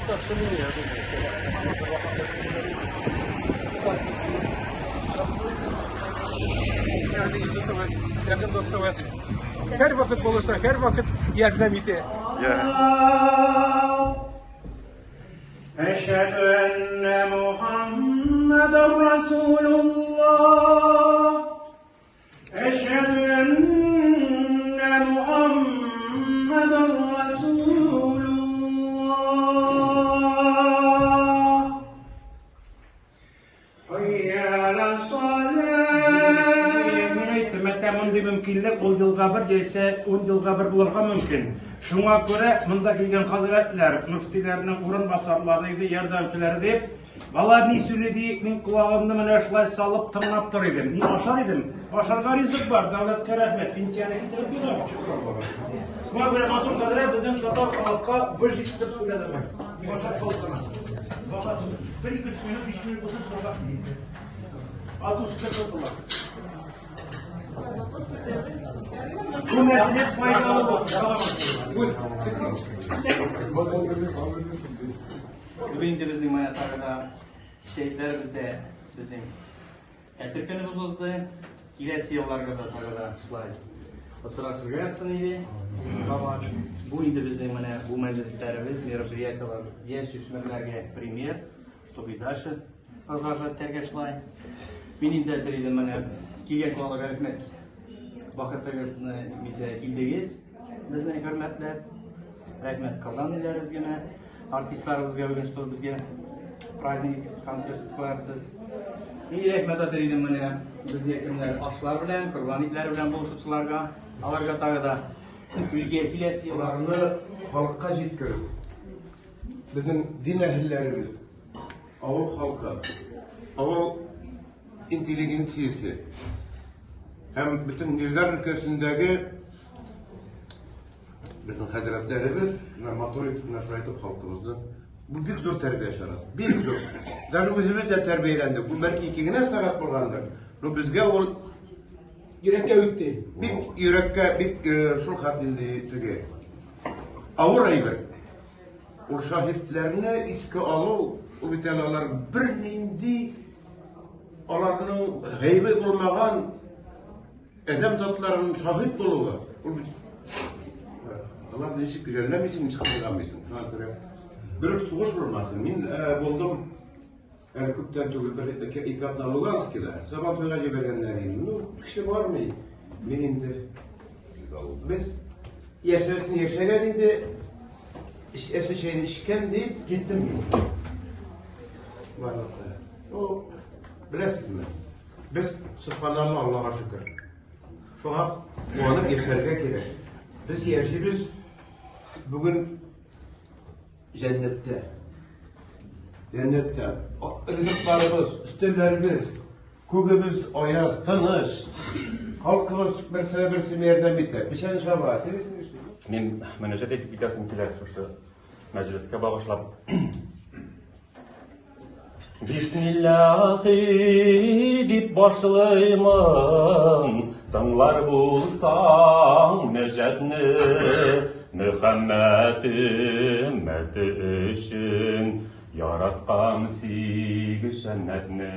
Старше меня, я думаю. Якын дустыбыз. Һәр вакыт булыша, һәр вакыт ярдәм итә. أشهد أن محمد رسول الله أشهد أن محمد رسول الله حي على الصلاة Мин әйттем, хәтта мондый мөмкинлек ул елга бер яисә ун елга бер булырга мөмкин. Шуңа күрә монда килгән хәзрәтләр, мөфтиләрнең урынбасарлары иде, ярдәмчеләре дип, Бала ни сөйли ди, мин колагымны менә шулай салып тыңлап тор идем. Мин ашар идем. Ашарга ризык бар, дәүләткә рәхмәт. Пенсияне китереп бирә, шөкер Аллага. Шуңа күрә Мансур хәзрәт безнең татар халыкка бер җитеп сөйләде. Ашап халкына. Бакасы бер ике өч минут, биш минут булсын шунда. Ату тотыла. Бу мәҗлес файдалы булсын. Бүген инде безнең менә тагы да чәйләребездә безнең хәтер көнебез узды. Киләсе елларга да тагы да шулай очрашырга язсын иде. Кабат. Бу инде безнең менә бу мәҗлесләребез, мероприятиеләр яшь үсмерләргә пример, чтобы и дальше продолжать итәргә шулай. Мин инде әйтер идем менә килгән кунакларга рәхмәт. Вакытыгызны безгә килдегез, безне хөрмәтләп. Рәхмәт Казан илләребезгә. Артистларыбызга бүген, что безгә праздник концерт куярсыз. Мин рәхмәт әйтер идем менә безгә кемнәр ашлар белән, корбан итләре белән булышучыларга, аларга тагы да үзгә киләсе еллар. Аларны халыкка җиткерү. Безнең дин әһелләребез, авыл халкы, авыл интеллигенциясе һәм бөтен Нижгар өлкәсендәге Безнең хәзрәтләребез менә матур итеп менә шулай итеп халкыбызны Бу бик зур тәрбия чарасы. Бик зур. Даже үзебез дә тәрбияләндек. Бу бәлки ике генә сәгать булгандыр. Но безгә ул йөрәккә үтте. Бик йөрәккә бик э, шул хәтле теге авыр әйбер. Ул шаһитләрне искә алу, ул бит әле алар бернинди аларның гаебе булмаган Адәм затларының шаһит булуы, ул бит алар ничек жәлләмисең, ничек кызганмыйсың. Шуңа күрә бер үк сугыш булмасын. Мин э, булдым әле күптән түгел бер ике, ике атна Луганскида. Сабан туйга җибәргәннәр инде. Ну, кеше бармый. Мин инде без яшәсен яшәгән инде, эчәсе чәйне эчкән дип киттем мин. Барлыкта. Ну, беләсезме? Без, сөбханалла, Аллага шөкер. Шуңа куанып яшәргә кирәк. Без яшибез бүген җәннәттә. Җәннәттә. Ризыкларыбыз, өстәлләребез, күгебез аяз, тыныч. Халкыбыз берсенә берсе ярдәм итә. Печән чаба. Мин мөнәҗәт әйтеп китәсем килә шушы мәҗлескә багышлап. Бисмиллахи дип башлыймын, тыңлар булсаң мөҗәтне, Мөхәммәт өммәте өчен яраткан сигез җәннәтне.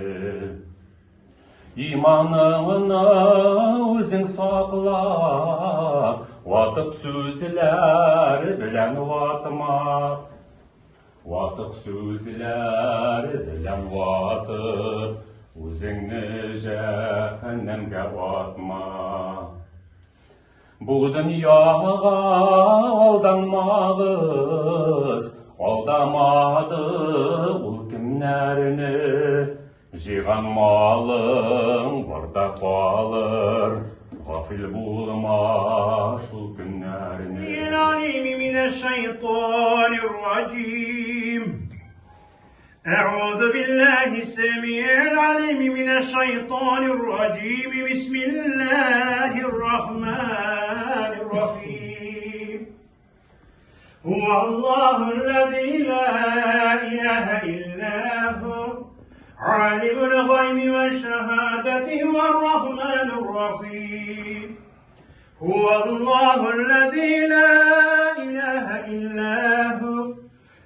Иманыңны үзең сакла, ватык сүзләр белән ватма. Ватык сүзләр белән ватып, үзеңне җәһәннәмгә атма. Бу дөньяга алданмагыз, алдамады ул кемнәрне. Җыйган малың барда калыр, гафил булма шул көннәрне. العليم من الشيطان الرجيم أعوذ بالله السميع العليم من الشيطان الرجيم بسم الله الرحمن الرحيم هو الله الذي لا إله إلا هو عالم الغيب والشهادة هو الرحمن الرحيم هو الله الذي لا إله إلا هو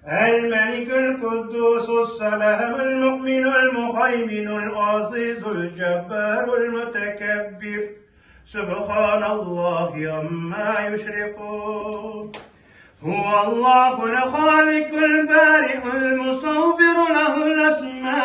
الملك القدوس السلام المؤمن المهيمن العزيز الجبار المتكبر سبحان الله عما يشركون هو الله الخالق البارئ المصور له الأسماء.